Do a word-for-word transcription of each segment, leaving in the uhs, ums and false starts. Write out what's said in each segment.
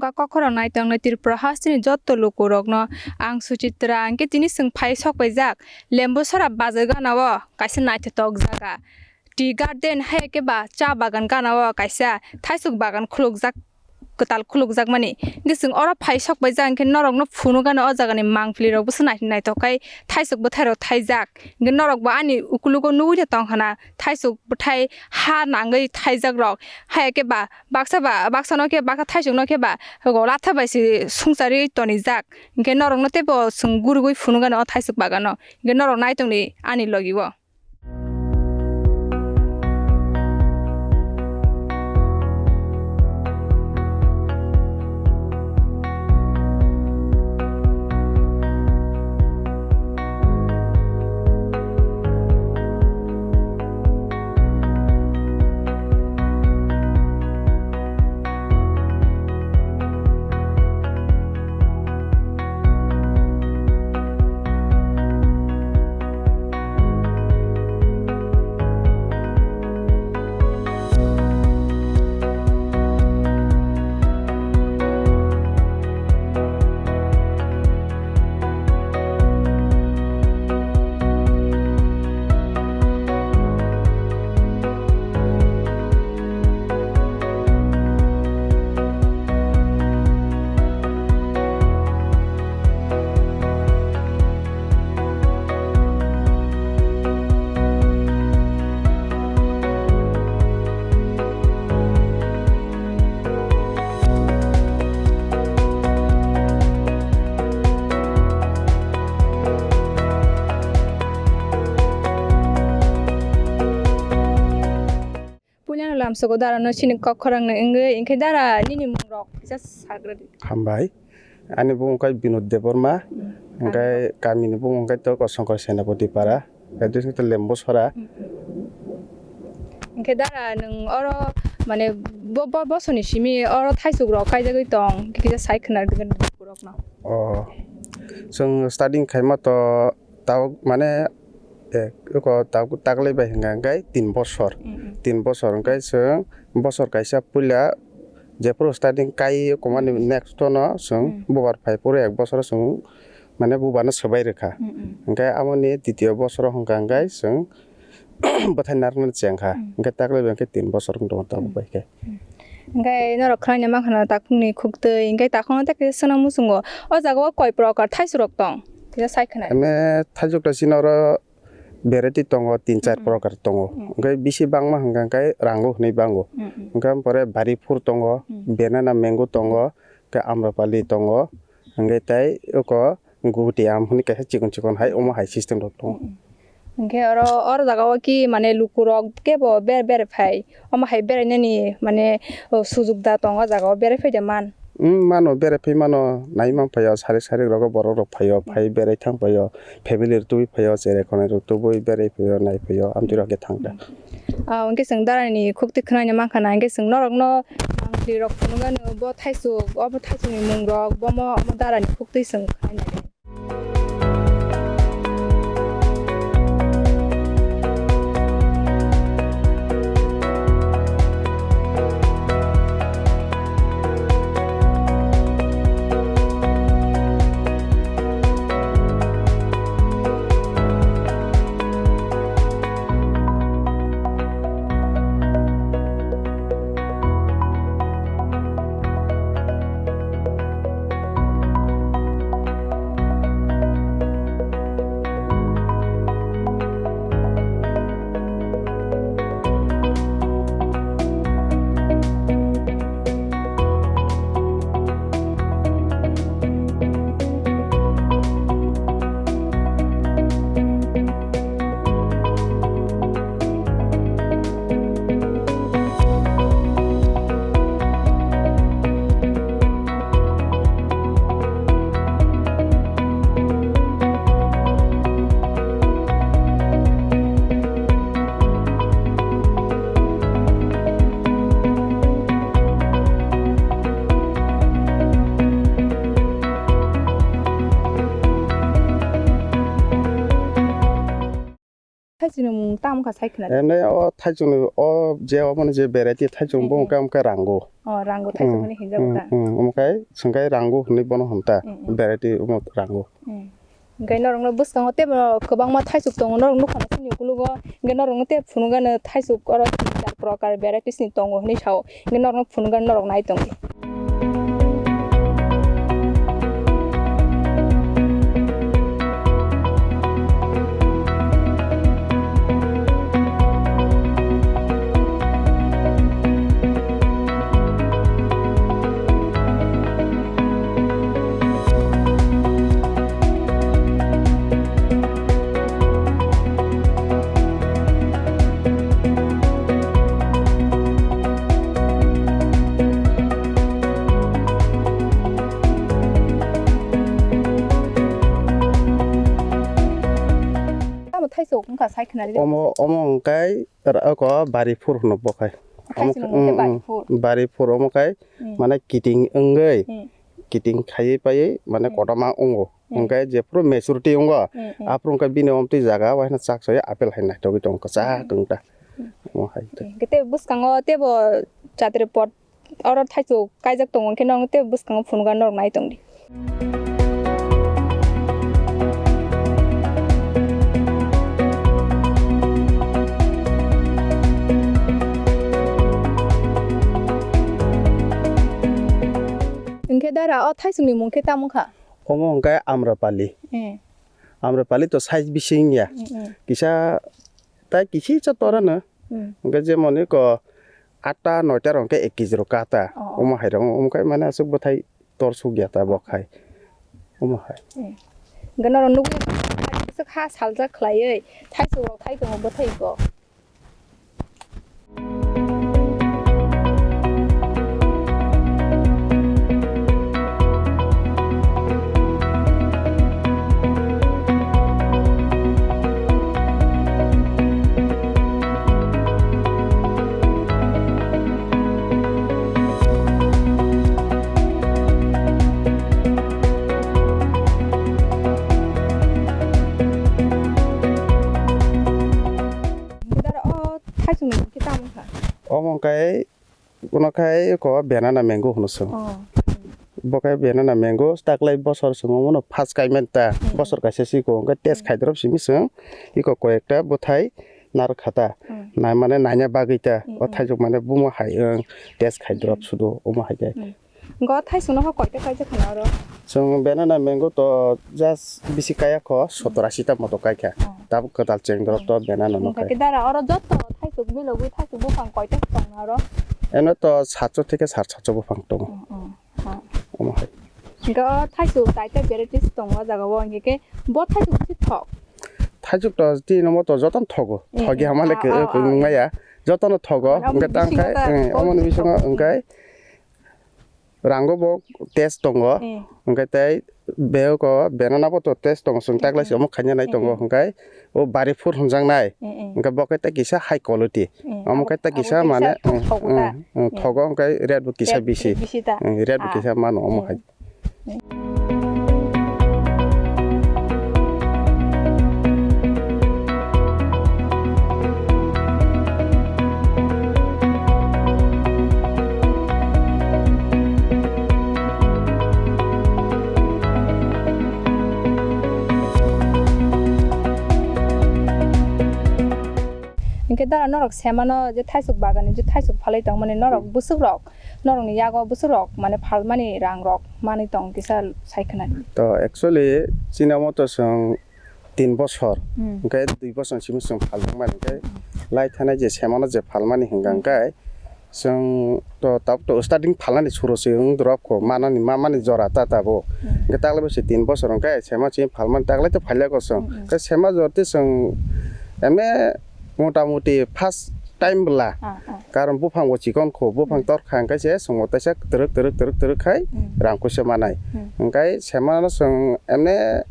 Nokta kokhorok nai tongnai Tripura hasteni jotto lukurokno ang Suchitra, hwnkhe tini chwng phai sok paijak Lembusora bazar ganao kaisa naithotok jaga. Tea garden hai khe ba cha bagan ganao kaisa thaisuk bagan khulukjak, kwtal khulukjakmani. Hwnkhe chwng oro phai sok paijak hwnkhe norokno phunukgano o jagani mangpilirok bwsa nai-, naithok khai thaisuk bwthairok thaijak. Hwnkhe norokbo ani ukulugo nugui tongkha na thaisuk bwthai ha nangwi thaijakrok. Hai khe ba baksa ba, baksano khe baksa thaisukno khe ba latha bai se sungcharwi tonijak. Hwnkhe norokno teibo chwng gurugwi phunukgano o thaisuk bagano. Hwnkhe norok naitongdi ani logi o. Puilano lamsogo dara no chini kok khorang no wngwi, hwnkhe dara nini mung rok kisa sagra di. Hambai. Ani bumung khe Binod Debbarma, hmm, hwnkhe kamini bumung khe to Kosongkor Senapati Para, hwnkhe dui to Lembusora. Hmm. Hwnkhe dara nwng oro mane bo, bo, bosoni simi oro thaisuk rok kaijagwi tong, kisa sai khna rwdi borok no. Oh. Chwng starting khaima to tabuk mane, eh, eko tabuk taklai bai hwnka hwnkhe tin bosor. Mm, mm. Tin bosor hwnkhe chwng bosor kaisa puila jephuru starting kai komani, mm, next o no chwng, mm, bubar phai phuru ek bosoro chwng mane bubar no swbai rwkha. Mm, mm. Hwnkhe aboni ditiyo bosoro hwnka hwnkhe chwng bwthai narwknani chengkha. Mm. Hwnkhe taklai bai hwnkhe tin bosor wng tongo tabuk, mm, bai khe. Hwnkhe norok khwlaina mankha na takhukni khuktwi, hwnkhe takhukno tei kisa swngna muchungo, o jaga o koi prokar thaisuk rok tong? Kisa sai khwnai. Ene thaisuk ta chini oro variety tongo, tin char, mm, mm, prokar tongo. Mm. Hwnkhe bisi bangma hwnkha khe rango hwnwi bango. Mm, mm. Hwnkhe pore bari phur tongo, mm, banana mango tongo, hwnkhe amrapali tongo, hwnkhe tei oko Guwahati am hwnwi kaisa chikon chikon hai, omo hai system rok tongo. Mm. Hwnkhe oro, oro jaga o ki mane lukurok kebo ber-, berai phai, omo hai berainani mane, o, sujuk da tongo o jaga o, berai phai de man? Mm, mano, berai phai mano, nai man phaio, sarik sarik rogo borok rok phaio, mm, phai berai thang phaio, family rok tubui phaio, cherai khonai rok tubui berai phaio, nai phaio, amtwi rok khe thang kha. Mm. Ah, hwnkhe chwng darani khuktwi khwnaina mankha na, hwnkhe chwng norokno mangpili rok phunukgano bo thaisuk, obo thaisukni mung rok, bomo omo darani khuktwi chwng khwnaina. Tamo kha sai khna. Emne o thaichung ni o je obo ni je variety thaichung bo, hmm, wngkha, wngkha rango. O rango thaichung, hmm, hwnwi hinjago, hmm, ta? Hmm, omo khai swngkhai rango hwnwi bono hwn ta. Hmm, hmm. Variety omo rango. Hmm. Hwnkhe norokno bwskango teibo kwbangma thaichuk tongo, norok nukha nukha ni ukologo, hwnkhe norokno tei phunukgano thaichuk oro tin char prokar varieties ni tongo hwnwi sao, hwnkhe norokno phunukgano norok nai tongdi. Tamo thaisok wngkha sai khna ri. Omo, omo wngkai oko bari phur hwno bo khai. Omo khai, mm, mm, bari phur. Bari phur omo khai, mm, mane kiting wngwi, mm, kiting khaiwi paiwi mane, mm, kotorma wngo. Mm. Hwnkhe jephuru maturity wngo, mm, mm, aphuru wngkha bini omtwi jaga o haino chak sawi apple hai naithogwi tongo kwchak, mm, wngkha. Mm. Omo hai. Mm. Hwnkhe tei bwskango teibo chatri pot oro thaichuk kaijak tongo, hwnkhe norok tei bwskango phunukgano norok nai tongdi. Hwnkhe dara, o thaichukni mung khe tamo wngkha? Omo hwnkhe Amrapali. Eh. Amrapali to size bising ya. Mm, mm. Kisa tai kisi cha torano. Mm. Hwnkhe jemon eko atta noita rok hwnkhe ek kg rok kata. Oh, oh. Omo hai rok, omo khai mane aswk bwthai torsuk ya ta bo khai. Omo hai. Eh. Hwnkhe norok nugwi aswk ha saljak khlaiwi thaichuk rok khai tongo bwthai ko. Dara o thaichung ni khe tamo kha? Omo khe Bono khai eko banana mango hwno chwng. Oh. Bo khe banana mango, taklai bosor chwng omono first kaimani ta, hmm, bosor kaisa siko, hwnkhe test, hmm, khaidrop simi chwng, eko koyekta bwthai narwk kha ta. Hmm. Nai mane naina bagwi ta, hmm, o, hmm, thaichuk mane bumo hai wng test khaidrop, hmm, sudo omo hai khe. Hmm. Go thaichung no kho koita kaijak khana oro? Chwng banana mango to just bisi kaya kho, sottor ashi ta moto kai kha. Oh. Tabuk kwtal chengdrop to banana no khai. Hwnkhe dara oro joto thaichuk milogwi thaichuk buphang koita tong na oro? Eno to satso theke sar satso buphang tongo. Oh, oh, oh. Omo hai. Hwnkhe o thaichuk kaita varieties tongo o jaga o, hwnkhe khe bo thaichuk bisi thok? Thaichuk to tini omo to jotono thogo. Eh, thogi eh, hamale ah, ke, ah, ah, nungmaya. Jotono thogo, mane hwnkhe tang khai, eh, omoni bisingo ta, eh, omoni bisingo hwnkhe Rango bo test tongo, eh, hwnkhe tei beko banana bo to test tongo, chwng taklai se, eh, omo khaina nai tongo, eh, hwnkhe o bari phur hwnjaknai, eh, eh, hwnkhe bo khe tei kisa high quality, eh, omo khe tei kisa mane, eh, thogo, hwnkhe rate bo kisa bisi, eh, rate bo kisa mano omo hai. Hwnkhe dara norok semano je thaisuk bagan ni je thaisuk phalwi tongmani norok bwswk rok, norokni yago bwswk rok mane phalmani rang rok manwi tong kisa sai khna di. To actually chini omo to chwng tin bosor, hmm, hwnkhe dui bosor simi chwng phaljakmani hwnkhe, hmm, lai thanai je semano je phalmani hwnkha, hmm, hwnkhe chwng to tabuk to starting phalnani suru se wng drop kho manani mamani jora ta tabuk, hmm, hwnkhe taklai bo se tin bosor hwnkhe sema chini phalmani taklai to phailya kho chwng, hmm, hmm, hwnkhe sema jora tei chwng emne mota moti first time bwla. Ah, ah. Karon buphang bo chikon kho, buphang, hmm, torkha hwnkhe se chwng bo teisa twrwk, twrwk, twrwk, twrwk khai, hmm, rang kuisa manai. Hmm. Hwnkhe semano chwng emne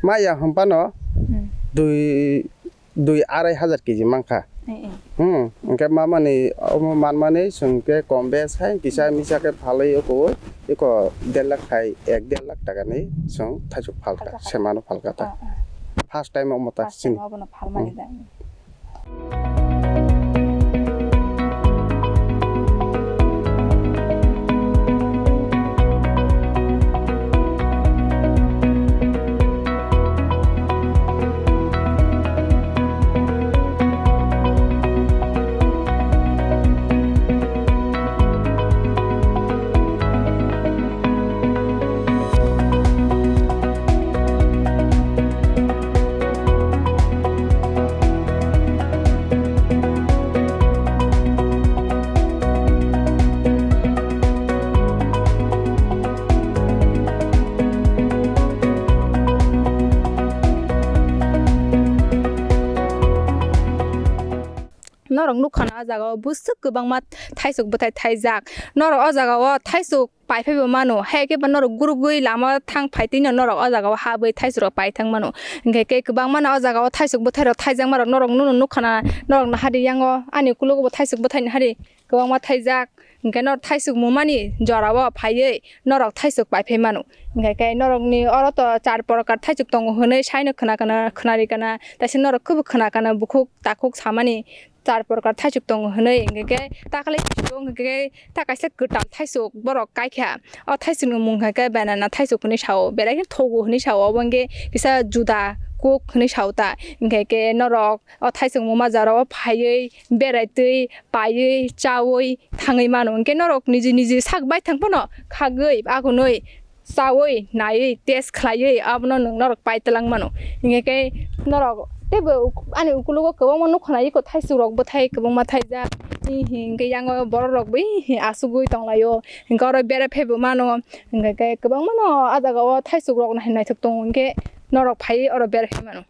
maya hwnphano, hmm, dui, dui arai hajar kg mankha. Eh, eh. Hmm, hwnkhe mamani, omo manmani chwng khe kom bes hai kisa, hmm, misa khe phalwi oko, eko der lakh hai, ek der lakh taka ni chwng thaisuk phalkha, phalkha, semano phalkha ta. Ah, ah. First time omo ta. First time chini obono phalmani, hmm, da. Norok nukha na, o jaga o bwswk kwbangma thaisok bwthai thaijak. Norok o jaga o thaisok pai phaibo mano, hai khe ba norok gurugwi lama thang phai twi no norok o jaga o habwi thaisok rok pai thang mano. Hinkhe khe kwbangma no o jaga o thaisok bwthai rok thaijakma rok norok nunu nukha na, norok naha di, yang o ani ukulogo bo thaisok bwthai naha di. Kwbangma thaijak, hinkhe norok thaisok mumani jora o phaiwi norok thaisok pai phai mano. Hinkhe khe norokni oro to char prokar thaisok tongo hwnwi saino khna kana, khna ri kana, taisa norok khe bo khna kana, bukhuk takhuk samani char prokar thaisok tongo hwnwi. Hinkhe khe ta khlai phuru hinkhe khe ta kaisa kwtal thaisok borok kai kha. O thaisokni mung hinkhe banana thaisok hwnwi sao, belai kheno thogo hwnwi sao, obo hinkhe kisa juda kuk hwnwi sao ta. Hinkhe khe norok o thaisok muma jora o phaiwi berai twi paiwi chawi thangwi mano. Hinkhe norok niji niji sak bai thang phano khagwi agunwi chawi naiwi test khlaiwi abono nwng norok pai twlang mano. Hinkhe khe norok teibo uk-, ani ukulogo kwbangma nukha na iko thaisok rok bwthai kwbangma thaijak. Hinkhe yango borok rok bai asugwi tonglaio. Hinkhe oro berai phaibo mano. Hinkhe khe kwbangma no ah jaga o thaisok rok nai-, naithok tongo, hinkhe norok phaiwi oro berai phai mano.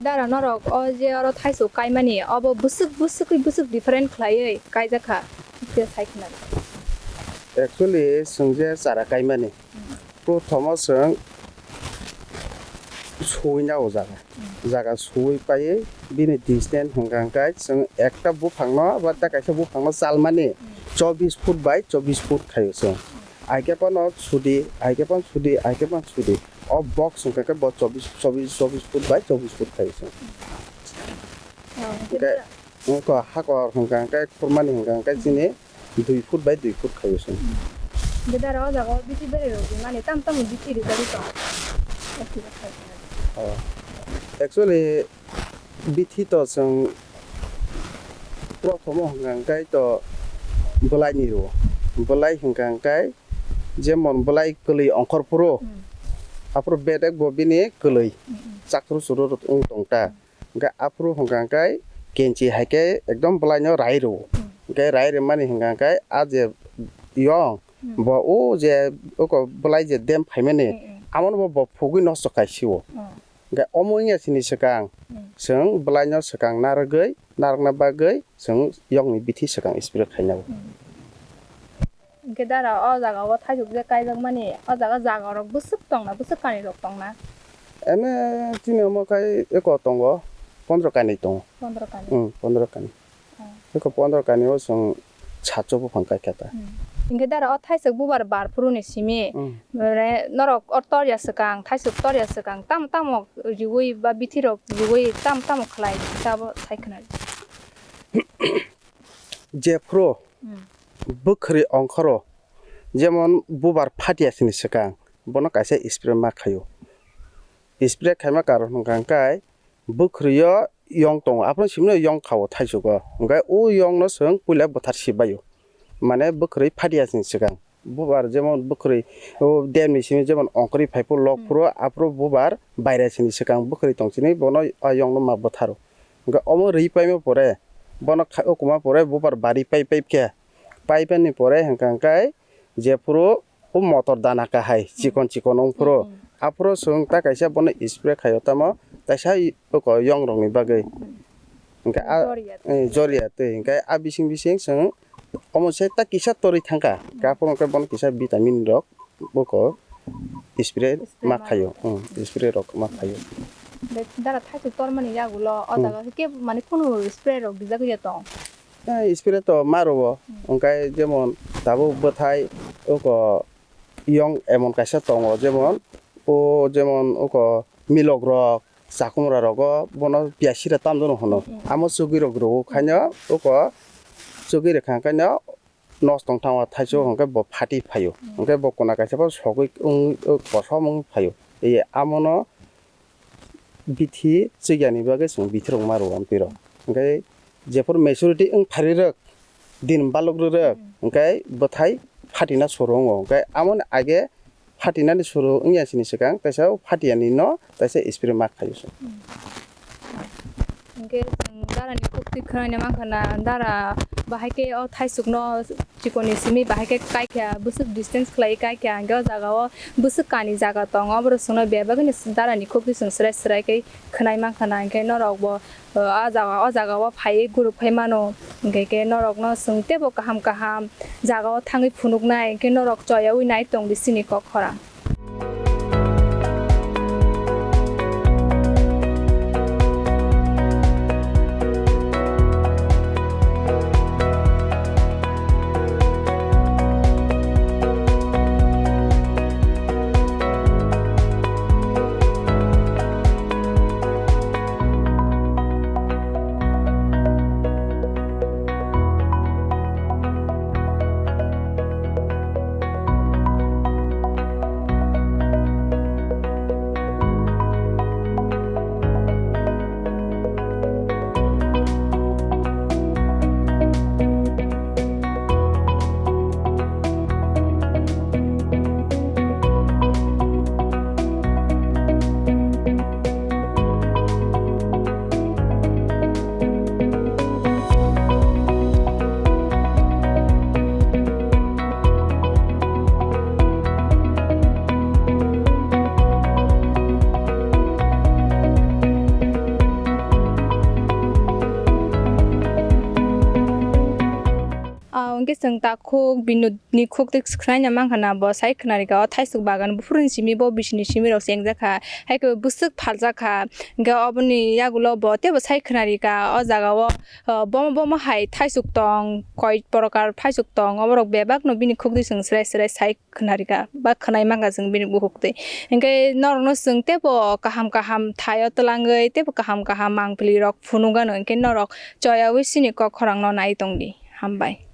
Dara norok o je oro thaisok kaimani, obo bwswk bwswkwi bwswk different khlaiwi kaijakha, je sai khna. Actually, chwng je chara kaimani, prothomo chwng suwi na o jaga. Jaga suwi paiwi bini distance hwnkha hwnkhe chwng ekta buphangno ba tei kaisa buphangno chalmani chobbish foot by chobbish foot khaio chwng. Aikhe phano sudi, aikhe phano sudi, aikhe phano sudi. O box hwnkha khe bo chobbish, chobbish, chobbish foot by chobbish foot khaio chwng. Hwnkhe, wngkha hakor hwnkha hwnkhe khurmani hwnkha hwnkhe chini dui foot by dui foot khaio chwng. Hwnkhe dara o jaga o bithi berai rok mani tam tamo bithi rijagwi tong. Oh. Actually, bithi to chwng prothomo hwnkha hwnkhe to bwlaini rwo. Bwlai hwnkha hwnkhe jemon bwlai kwlwi ongkhor phuru, aphuru bedek bo bini kwlwi chakru churu wng tong ta. Hwnkhe aphuru hwnkha hwnkhe kenchi hai khe ekdom bwlaino rai rwo. Hwnkhe rai rwmani hwnkha hwnkhe a je yong, bo o je oko bwlai je dem phaimani, amono bo, bo phugwi nosto khai sio. Hwnkhe omo wngya sini swkang, chwng bwlaino swkang narwgwi, narwkna bagwi chwng yongni bithi swkang spray khainai. Hwnkhe dara o jaga o thaisok je kaijakmani, o jaga, jaga rok bwswk tongna, bwswk kanwi rok tongna? Ene chini omo khai eko tongo, pondro kanwi tongo. Pondro kanwi? Hmm, pondro kanwi. Oh. Eko pondro kanwi o chwng sacho buphang kaikha ta. Hmm. Hwnkhe dara o thaisok bubar bar phuru ni simi, hmm, re-, norok o torya swkang, thaisok torya swkang, tamo tamo riwi ba bithi rok riwi tamo tamo khlai, tabuk sai khna. Jephuru, hmm, bwkhwrwi ongkhoro, jemon bubar phatya sini swkang, bono kaisa spray ma khaio. Spray khaima karon hwnkha hwnkhe bwkhwrwi o yong tongo, aphuru simi no yong kha o thaichugo, hwnkhe o yong no chwng puila bwthar si bai o, mane bwkhwrwi phatya sini swkang. Bubar jemon bwkhwrwi, o dem ni simi jemon ongkhorwi phai phuru lok, hmm, phuru, aphuru bubar baira sini swkang bwkhwrwi tong sini bono o yong no ma bwtharo. Hwnkhe omo rwi paima pore, bono kha-, ukuma pore bubar bari pai pai khe, Paipani pore hwnkha hwnkhe jephuru o motor dana kahai chikon chikon wngphuru, aphuru chwng ta kaisa bono spray khaio tamo taisa i-, oko yong rokni bagwi. Hwnkhe a, Joria. Eh, joria twi hwnkhe a bising bising chwng omo se ta kisa torwi thangkha, aphuru hwnkhe bono kisa vitamin rok oko spray ma khaio, spray rok ma khaio. Dara thaisuk tormani yagulo o jaga khe mane kunu spray rok dijagwi ya tong? Eh, spray to ma rwo, hwnkhe jemon tabuk bwthai oko yong emon kaisa tongo, jemon o jemon oko milok rok, chakumra rogo bono piyasira tamjano hwno. Amo chugwi rok rwo khaino oko chugwi rwkha khaino nosto wng thango thaichuk hwnkhe bo phati phaio. Hwnkhe bo kuna kaisa bo sogwi wng, kosom wng phaio. Ei amono bithi chwiyani bagwi chwng bithi rok ma rwo amphi rok. Hwnkhe jephuru maturity wng phari rwk, din balok rwk, hwnkhe bwthai phatina suru wngo. Hwnkhe amoni age phatinani suru wngya sini swkang kaisa phatiyani no kaisa spray ma khaio chwng. Hwnkhe chwng dara ni khuktwi khwnaina mankha na, dara bahai khe o thaisuk no chikon ni simi bahai khe kaikha, bwswk distance khlai kaikha, hwnkhe o jaga o bwswk kani jaga tongo, oborok chwngno bebagwi ni dara ni khuktwi chwng swrai swrai khe khwnai mankha na, hwnkhe norok bo, o, a jaga, o jaga o phaiwi guruk phai mano, hwnkhe khe norok no chwng teibo kaham kaham jaga o thangwi phunuknai, hwnkhe norok choyaui nai tongdi chini kok khorang. Ah, hwnkhe chwng takhuk Binod ni khuktwi khwnaina mankha na, bo sai khwnarikha o thaisuk bagan buphuruni simi bo bisini simi rok chengjakha, hai khe bwswk phaljakha. Hwnkhe oboni yagulo bo teibo sai khwnarikha o jaga o, ah, bomo bomo hai thaisuk tong, koi prokar thaisuk tong, oborok bebakno bini khuktwi chwng swrai swrai sai khwnarikha ba khwnai mankha chwng bini bukhuk twi. Hwnkhe norokno chwng teibo kaham kaham thaio twlangwi teibo kaham kaham mangpili rok phunukgano, hwnkhe norok choyaui chini kok khorangno nai tongdi. Hambai.